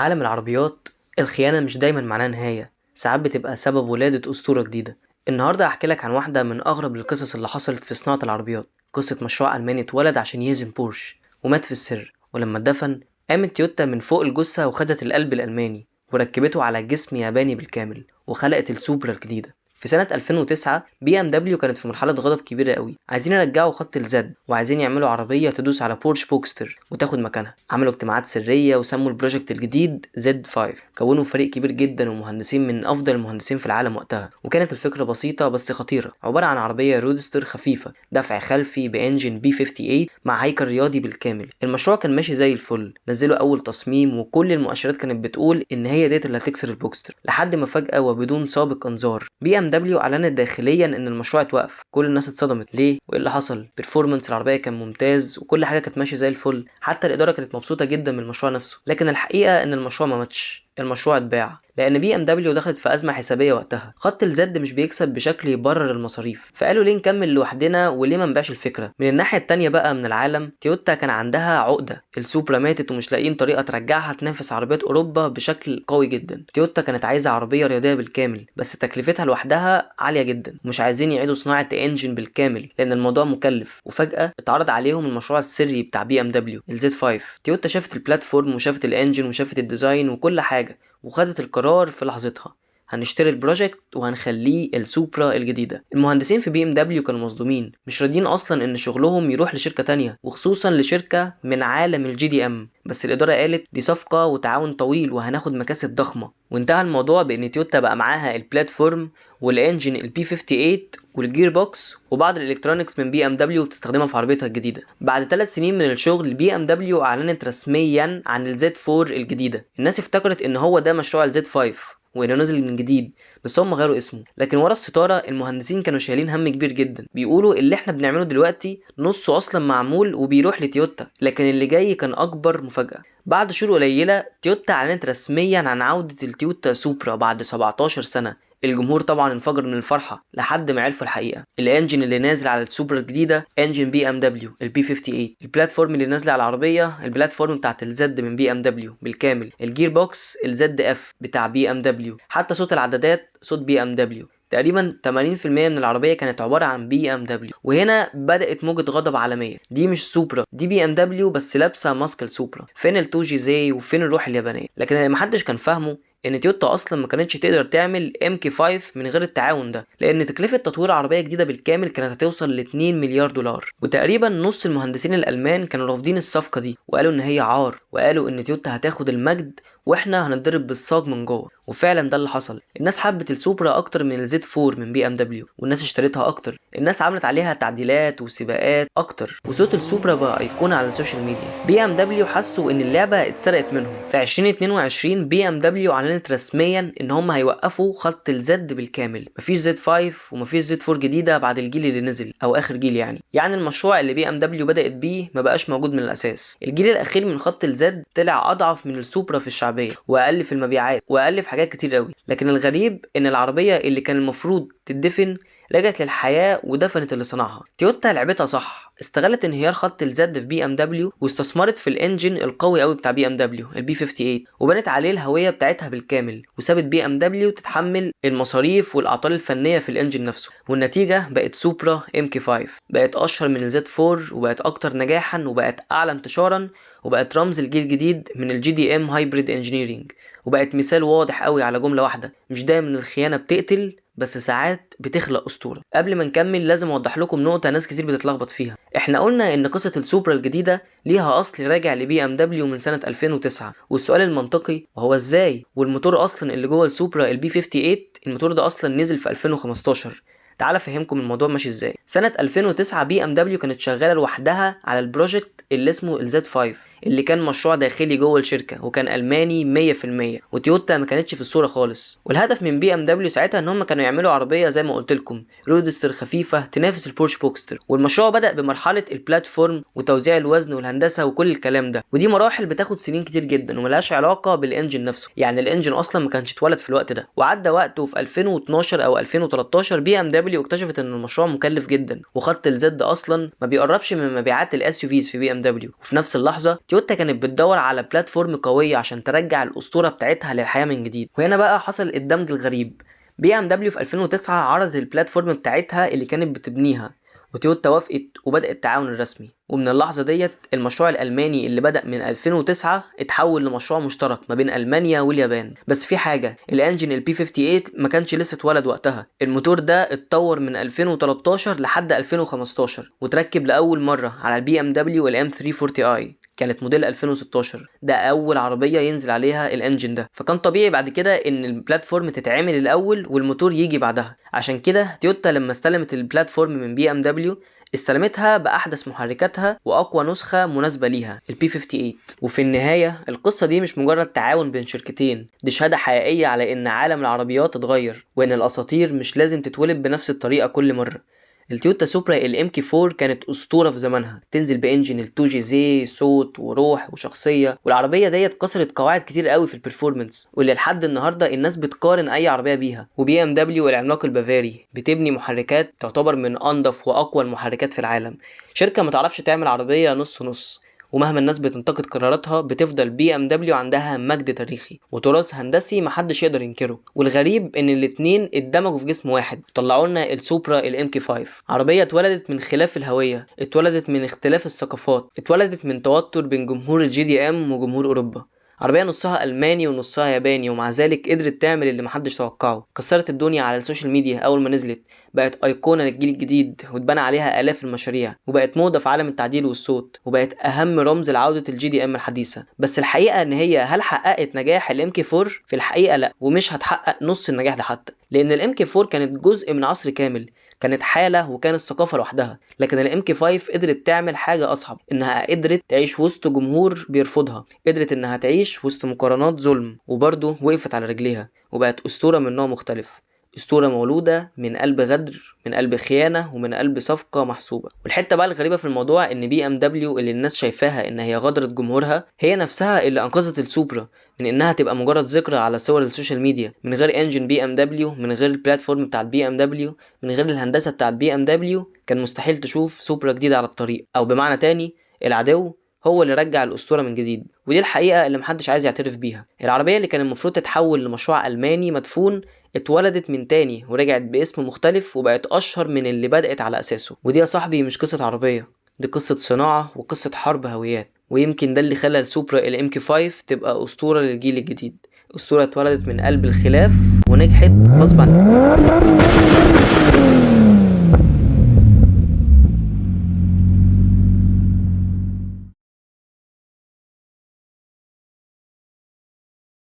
عالم العربيات الخيانة مش دايما معناها نهاية، ساعات بتبقى سبب ولادة أسطورة جديدة. النهاردة هحكي لك عن واحدة من أغرب القصص اللي حصلت في صناعة العربيات، قصة مشروع ألماني اتولد عشان يهزم بورش ومات في السر، ولما اتدفن قامت تويوتا من فوق الجثة وخدت القلب الألماني وركبته على جسم ياباني بالكامل وخلقت السوبرا الجديدة. في سنة 2009 بي ام دبليو كانت في مرحلة غضب كبيرة قوي، عايزين يرجعوا خط ال Z وعايزين يعملوا عربية تدوس على بورش بوكستر وتاخد مكانها. عملوا اجتماعات سرية وسموا ال project الجديد Z 5، كونوا فريق كبير جدا ومهندسين من افضل المهندسين في العالم وقتها. وكانت الفكرة بسيطة بس خطيرة، عبارة عن عربية roadster خفيفة دفع خلفي ب engine B 58 مع هيكل رياضي بالكامل. المشروع كان ماشي زي الفل، نزلوا اول تصميم وكل المؤشرات كانت بتقول ان هي ديت اللي هتكسر البوكستر، لحد ما فجأة وبدون سابق انذار بي ام دبليو اعلنت داخليا ان المشروع اتوقف. كل الناس اتصدمت، ليه وايه اللي حصل؟ performance العربية كان ممتاز وكل حاجة كانت ماشية زي الفل، حتى الادارة كانت مبسوطة جدا من المشروع نفسه. لكن الحقيقة ان المشروع ما ماتش، المشروع اتباع، لان بي ام دبليو دخلت في ازمة حسابيه وقتها. خط ال Z مش بيكسب بشكل يبرر المصاريف، فقالوا ليه نكمل لوحدنا وليه ما نبيعش الفكرة. من الناحية التانية بقى من العالم، تويوتا كان عندها عقده، السوبرا ماتت ومش لاقيين طريقه ترجعها تنافس عربيات اوروبا بشكل قوي جدا. تويوتا كانت عايزه عربية رياضية بالكامل بس تكلفتها لوحدها عالية جدا، ومش عايزين يعيدوا صناعة engine بالكامل لان الموضوع مكلف. وفجاة اتعرض عليهم المشروع السري بتاع بي ام دبليو ال Z 5. تويوتا شافت ال platform وشافت ال engine وشافت ال design وكل حاجة، وخدت القرار في لحظتها، هنشتري ال project وهنخليه السوبرا الجديدة. المهندسين في بي ام دبليو كانوا مصدومين، مش راضيين اصلا ان شغلهم يروح لشركة تانية، وخصوصا لشركة من عالم ال JDM. بس الادارة قالت دي صفقة وتعاون طويل وهناخد مكاسب ضخمة. وانتهى الموضوع بان تويوتا بقى معاها ال platform وال engine ال B 58 وال gearbox وبعض ال electronics من بي ام دبليو بتستخدمها في عربيتها الجديدة. بعد 3 سنين من الشغل بي ام دبليو اعلنت رسميا عن ال Z 4 الجديدة. الناس افتكرت ان هو ده مشروع ال Z 5 وانه نزل من جديد، بس هم غيروا اسمه. لكن ورا الستارة المهندسين كانوا شايلين هم كبير جدا، بيقولوا اللي احنا بنعمله دلوقتي نصه اصلا معمول وبيروح لتويوتا، لكن اللي جاي كان اكبر مفاجاة. بعد شهور قليله تويوتا اعلنت رسميا عن عوده التويوتا سوبرا بعد 17 سنة. الجمهور طبعا انفجر من الفرحة لحد ما عرفوا الحقيقة. ال engine اللي نازل على السوبرا الجديدة engine بي ام دبليو ال B 58، ال platform اللي نازله على العربية ال platform بتاعت ال Z من بي ام دبليو بالكامل، ال gearbox ال ZF بتاع بي ام دبليو، حتى صوت العدادات صوت بي ام دبليو. تقريبا 80% من العربية كانت عبارة عن بي ام دبليو. وهنا بدات موجه غضب عالمية، دي مش سوبرا، دي بي ام دبليو بس لابسه mask السوبرا. فين التوجي وفين الروح اليابانية؟ لكن اللي محدش كان فاهمه ان تويوتا اصلا ما كانتش تقدر تعمل MK 5 من غير التعاون ده، لان تكلفة تطوير عربية جديدة بالكامل كانت هتوصل ل 2 مليار دولار. وتقريبا نص المهندسين الالمان كانوا رافضين الصفقة دي، وقالوا ان هي عار، وقالوا ان تويوتا هتاخد المجد واحنا هنتضرب بالصاج من جوه. وفعلا ده اللي حصل، الناس حبت السوبرا اكتر من ال Z 4 من بي ام دبليو، والناس اشتريتها اكتر، الناس عملت عليها تعديلات وسباقات اكتر، وصوت السوبرا بقى ايقونة على ال social media. بي ام دبليو حسوا ان اللعبة اتسرقت منهم. في 2022 بي ام دبليو اعلنت رسميا ان هم هيوقفوا خط ال Z بالكامل، مفيش Z 5 ومفيش Z 4 جديدة بعد الجيل اللي نزل او اخر جيل. يعني المشروع اللي بي ام دبليو بدات بيه ما بقاش موجود من الاساس. الجيل الاخير من خط ال Z طلع اضعف من السوبرا في الشعبية واقل في المبيعات واقل في حاجات كتير قوي. لكن الغريب ان العربية اللي كان المفروض تدفن رجعت للحياة ودفنت اللي صنعها. تويوتا لعبتها صح، استغلت انهيار خط ال Z في بي ام دبليو واستثمرت في ال engine القوي قوي بتاع بي ام دبليو ال B 58، وبنت عليه الهوية بتاعتها بالكامل، وسابت بي ام دبليو تتحمل المصاريف والاعطال الفنية في ال engine نفسه. والنتيجة بقت سوبرا MK 5، بقت اشهر من ال Z 4 وبقت اكتر نجاحا وبقت اعلى انتشارا، وبقت رمز الجيل الجديد من ال JDM hybrid engineering، وبقت مثال واضح قوي على جملة واحدة: مش دايما الخيانة بتقتل، بس ساعات بتخلق اسطورة. قبل ما نكمل لازم اوضح لكم نقطة ناس كتير بتتلخبط فيها. احنا قلنا ان قصة السوبرا الجديدة ليها اصل راجع لبي ام دبليو من سنة 2009، والسؤال المنطقي وهو ازاي والموتور اصلا اللي جوه السوبرا ال B 58 الموتور ده اصلا نزل في 2015. تعال افهمكم الموضوع ماشي ازاي. سنة 2009 بي ام دبليو كانت شغالة لوحدها على ال project اللي اسمه ال Z 5، اللي كان مشروع داخلي جوه الشركة وكان الماني 100%، وتويوتا ما كانتش في الصورة خالص. والهدف من بي ام دبليو ساعتها ان هم كانوا يعملوا عربية زي ما قلت لكم roadster خفيفة تنافس البورش بوكستر. والمشروع بدا بمرحلة ال platform وتوزيع الوزن والهندسة وكل الكلام ده، ودي مراحل بتاخد سنين كتير جدا وملهاش علاقة بال engine نفسه، يعني ال engine اصلا ما كانش اتولد في الوقت ده. وعدى وقته في 2012 او 2013 بي ام دبليو دبليو اكتشفت ان المشروع مكلف جدا، وخط ال Z اصلا ما بيقربش من مبيعات ال SUVs في بي ام دبليو. وفي نفس اللحظة تويوتا كانت بتدور على platform قوية عشان ترجع الاسطورة بتاعتها للحياة من جديد. وهنا بقى حصل الدمج الغريب. بي ام دبليو في 2009 عرضت ال platform بتاعتها اللي كانت بتبنيها، وتويوتا وافقت وبدأ التعاون الرسمي. ومن اللحظة ديت المشروع الألماني اللي بدأ من 2009 اتحول لمشروع مشترك ما بين ألمانيا واليابان. بس في حاجة، ال engine ال B58 ما كانش لسه اتولد وقتها. الموتور ده اتطور من 2013 لحد 2015 وتركب لأول مرة على البي ام دبليو ال M340i، كانت موديل 2016. ده اول عربية ينزل عليها ال engine ده، فكان طبيعي بعد كده ان ال platform تتعمل الاول والموتور يجي بعدها. عشان كده تويوتا لما استلمت ال platform من بي ام دبليو استلمتها باحدث محركاتها واقوى نسخه مناسبة ليها ال B58. وفي النهاية القصة دي مش مجرد تعاون بين شركتين، دي شهادة حقيقية على ان عالم العربيات اتغير، وان الاساطير مش لازم تتولد بنفس الطريقة كل مرة. التويوتا سوبرا ال MK4 كانت اسطورة في زمانها، تنزل ب engine ال 2JZ، صوت وروح وشخصية، والعربية ديت كسرت قواعد كتير قوي في ال performance، واللي لحد النهارده الناس بتقارن اي عربية بيها. وبي ام دبليو العملاق البافاري بتبني محركات تعتبر من انظف واقوى المحركات في العالم. شركة ما تعرفش تعمل عربية نص نص، ومهما الناس بتنتقد قراراتها بتفضل بي ام دبليو عندها مجد تاريخي وتراث هندسي محدش يقدر ينكره. والغريب ان الاتنين اتدمجوا في جسم واحد، طلعوا لنا السوبرا ال MK5، عربية اتولدت من خلاف الهوية، اتولدت من اختلاف الثقافات، اتولدت من توتر بين جمهور ال JDM وجمهور اوروبا. عربية نصها ألماني ونصها ياباني، ومع ذلك قدرت تعمل اللي محدش توقعه. كسرت الدنيا على ال social media أول ما نزلت، بقت أيقونة للجيل الجديد واتبنى عليها آلاف المشاريع، وبقت موضة في عالم التعديل والصوت، وبقت أهم رمز لعودة ال JDM الحديثة. بس الحقيقة إن هي هل حققت نجاح ال MK4؟ في الحقيقة لأ، ومش هتحقق نص النجاح ده حتى، لأن ال MK4 كانت جزء من عصر كامل، كانت حالة وكانت ثقافة لوحدها. لكن ال MK5 قدرت تعمل حاجة أصعب، إنها قدرت تعيش وسط جمهور بيرفضها، قدرت إنها تعيش وسط مقارنات ظلم، وبرضه وقفت على رجليها وبقت أسطورة من نوع مختلف، أسطورة مولودة من قلب غدر، من قلب خيانة، ومن قلب صفقة محسوبة. والحتة بقى الغريبة في الموضوع إن بي ام دبليو اللي الناس شايفاها إن هي غدرت جمهورها، هي نفسها اللي أنقذت السوبرا من إنها تبقى مجرد ذكرى على صور ال social media، من غير engine بي ام دبليو، من غير ال platform بتاعت بي ام دبليو، من غير الهندسة بتاعت بي ام دبليو، كان مستحيل تشوف سوبرا جديدة على الطريق. أو بمعنى تاني، العدو هو اللي رجع الأسطورة من جديد. ودي الحقيقة اللي محدش عايز يعترف بيها. العربية اللي كان المفروض تتحول لمشروع ألماني مدفون اتولدت من تاني ورجعت باسم مختلف وبقت أشهر من اللي بدأت على أساسه. ودي يا صاحبي مش قصة عربية، دي قصة صناعة وقصة حرب هويات. ويمكن ده اللي خلى السوبرا ال MK5 تبقى أسطورة للجيل الجديد، أسطورة اتولدت من قلب الخلاف ونجحت غصب عنها.